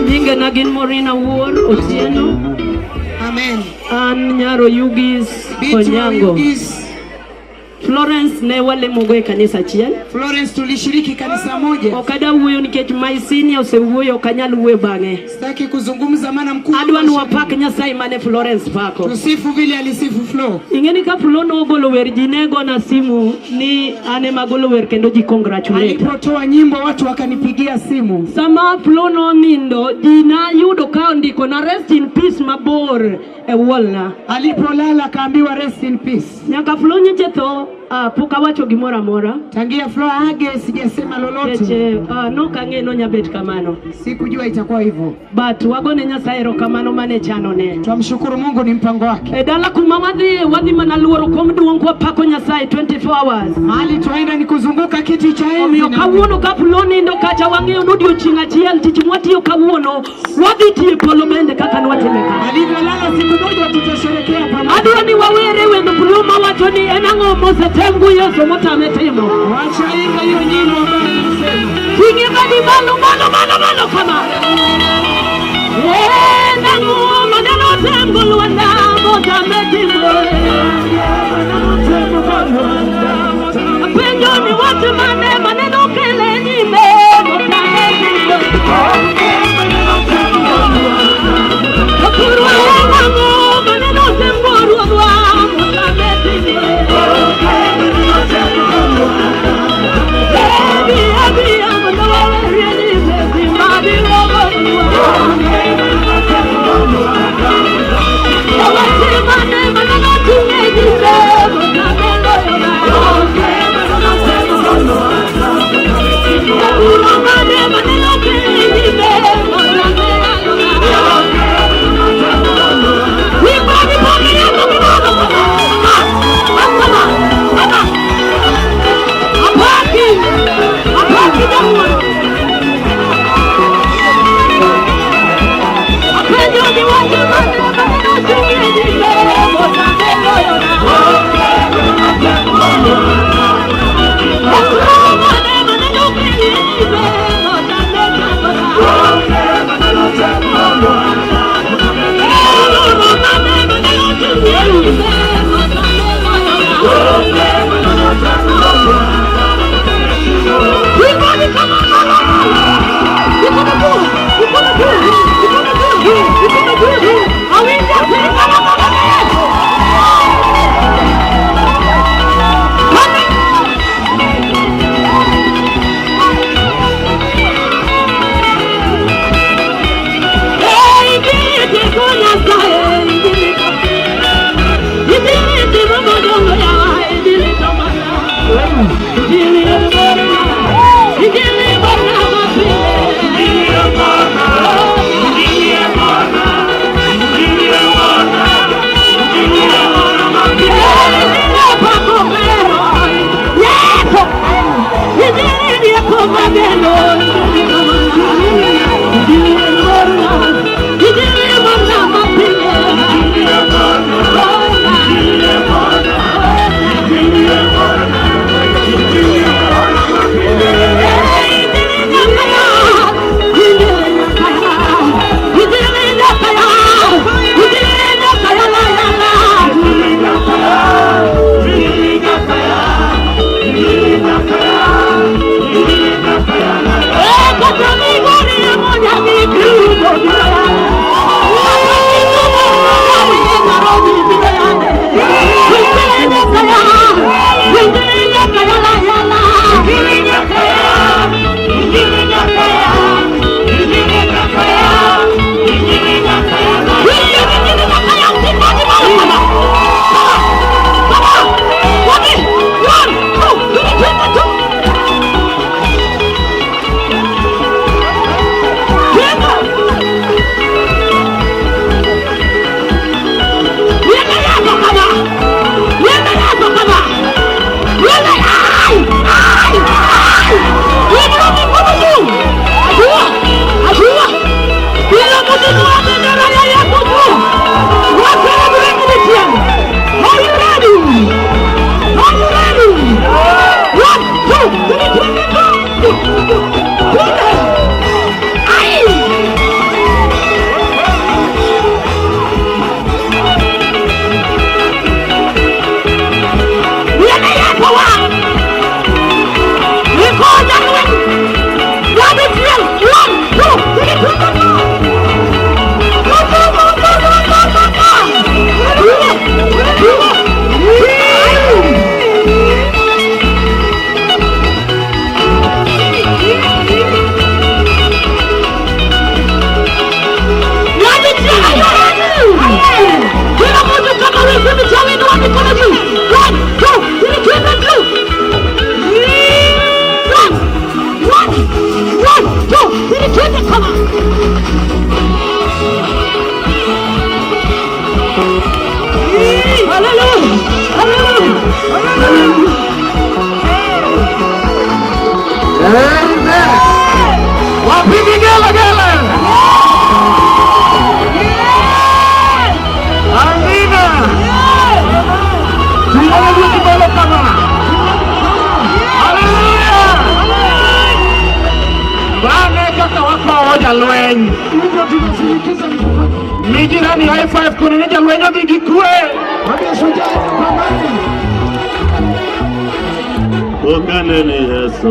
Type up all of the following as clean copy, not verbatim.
Nyingena gin Morina Wuor Otieno. Amen. An nyaro Yugis Binti wa Onyango. Yugis. Florence ne walemogo e kanisa achiel. Florence tulishiriki kanisa moja. Ok adwa wuoyo nikech my senior osewuoyo, ok anyal wuoyo bang'e. Sitaki kuzungumza maana mkuu. Adwa ni wapak Nyasaye mane Florence pako. Tusifu vile alisifu Flo. Ing'e ni ka Flo nogolo wer ji ne gona simu ni an ema agolo wer kendo ji congratulate. Alipotoa nyimbo watu wakanipigia simu. Sama Flo nonindo ji nayudo ka ondiko na rest in peace mabor e wall na. Alipolala akaambiwa rest in peace. Nyaka Flo nyocha tho, pok awacho gimoro amora. Tangia Flo age sijasema lolote. Nikech nok ang'e nonya bet kamano. Sikujua itakuwa hivyo. But wagone Nyasaye erokamano mane chanone. Twamshukuru Mungu ni mpango wake. E dala kuma wadhi, wadhi mana luoro kom duong' kwapako Nyasaye 24 hours. Mahali twaenda ni kuzunguka kiti cha enzi. Omiyo na- kawuono ka Flo nindo kacha wang'eyo ni odiochieng' achiel tich mwatiyo kawuono wadhi tiyo e polo bende kaka nwatime ka. Alivyolala siku moja tutasherekea pamoja. Adwa ni wawere wend Flo mawacho ni en ang'o mosetem gi Yesu motame timo. Wacha imba hiyo nyimbo ambayo inasema. Ting'e badi malo malo malo malo kama. En ang'o maneno tem go Lwanda motame timo. Apenjo ni wach mane maneno kele nyime motame timo. Jothurwa en ang'o maneno tem go Ruodhwa motame timo. Abi abi mondo wawerie nyime simba biro golowa. Wach mane maneno ting'e nyime motame loyowa. Twende kama. Hallelujah. Hallelujah. Hallelujah. Amen. Wapi vigelegele? Amina. Tuone kibele kama. Hallelujah. Bane kaka wakowo jalweny. Hivyo tunasindikiza mikono. Mi jirani high five koni ni jalweny odhi gi kwe. Mwambie shujaa kwa amani. Okanene Yesu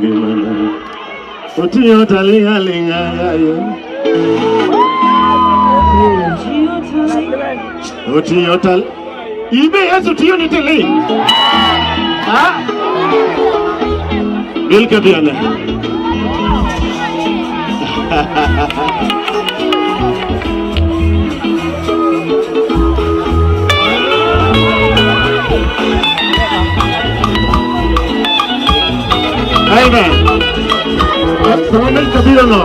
ngimana. Otiyo talinga linga yayo. Otiyo tal. Ibe Yesu tiyo ni tiling. Ha? Bilka biane. Amen. Sama Milka biro no,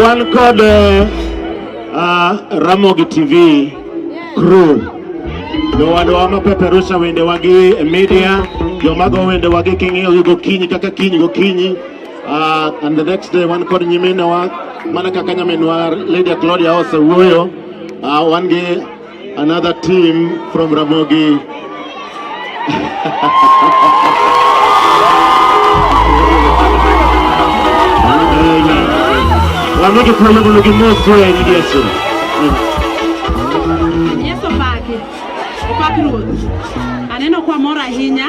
wan kod Ramogi TV crew. Jowadwa mapeperusha wendewagi e media, joma go wendewagi king'iyogi gokinyi kaka kiny gokinyi. And the next day wan kod nyiminewa mana kaka nyaminwa Lydia Claudia osewuoyo. Wan gi another team from Ramogi. Amen. Wamigi thuolo mondo gimos e nying Yesu. Yesu opaki. Opak Ruoth. Aneno kwa mor ahinya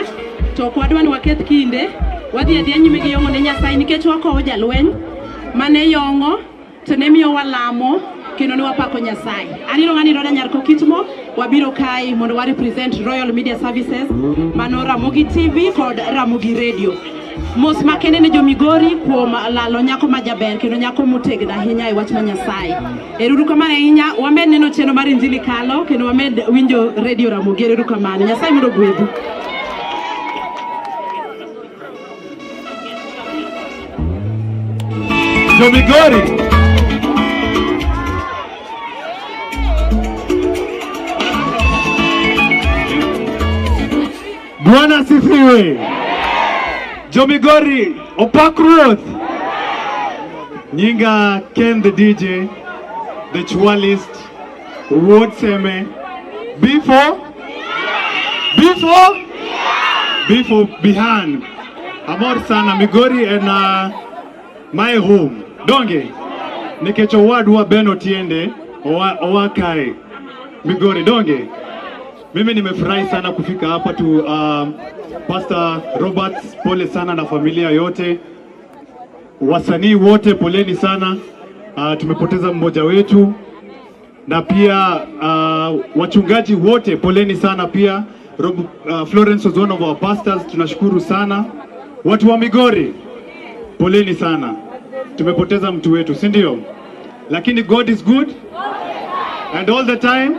to ok wadwa ni waketh kinde. Wadhi adhiya nyime gi yong'o ne Nyasaye nikech wakowo jalweny mane yong'o to ne miyo walamo kendo ne wapako Nyasaye. An iluonga ni Roda Nyar Kokitmo, wabiro kae mondo wa represent Royal Media Services, mano Ramogi TV kod Ramogi Radio. Mos makende ne jo-Migori kuom lalo nyako ma jaber kendo nyako motegno ahinya e wach ma Nyasaye. Ero uru kamano ahinya, wamed neno chenro mar Injili Kalo kendo wamed winjo Radio Ramogi. Ero uru kamano. Nyasaye mondo ogwedhu. Jo-Migori. Bwana asifiwe. Jo-Migori, opak Ruoth. Nyinga Ken the DJ, the Chwalist, Wuod Seme, B4, B4, B4 Bihan. Amor sana Migori en my home. Donge nikech owadwa Ben Otiende owa kae Migori donge. Mimi nimefurahi sana kufika hapa tu. Pastor Roberts, pole sana na familia yote, wasanii wote poleni sana. Tumepoteza mmoja wetu na pia wachungaji wote poleni sana pia. Florence was one of our pastors, tunashukuru sana. Watu wa Migori poleni sana, tumepoteza mtu wetu, si ndio? Lakini God is good and all the time.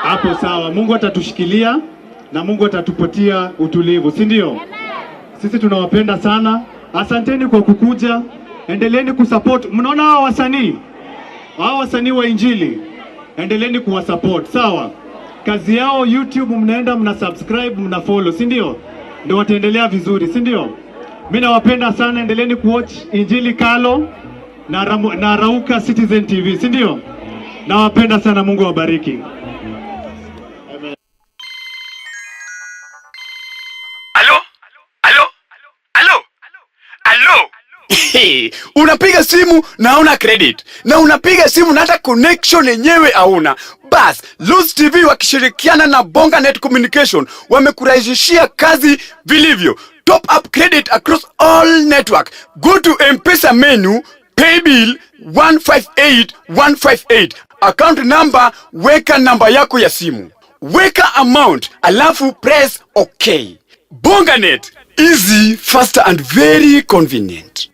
Hapo sawa, Mungu atatushikilia na Mungu atatupatia utulivu, si ndio? Sisi tunawapenda sana, asanteni kwa kukuja, endeleeni kusupport. Mnaona hawa wasanii wa Injili, endeleeni kuwasupport, sawa? Kazi yao YouTube, mnaenda mna subscribe, mna follow, si ndio? Ndio wataendelea vizuri, si ndio? Mimi nawapenda sana, endeleeni kuwatch Injili Kalo na Rauka Citizen TV, si ndio? Nawapenda sana, Mungu awabariki. Alo? Alo? Alo? Alo? Hey, unapiga simu na hauna credit na unapiga simu na hata connection yenyewe hauna. Bas, Luz TV wakishirikiana na Bonga Net Communication wamekurahisishia kazi vilivyo. Top up credit across all network. Go to M-Pesa menu, pay bill 158158. Account number, weka namba yako ya simu. Weka amount, alafu press OK. Bonga Net, easy, faster and very convenient.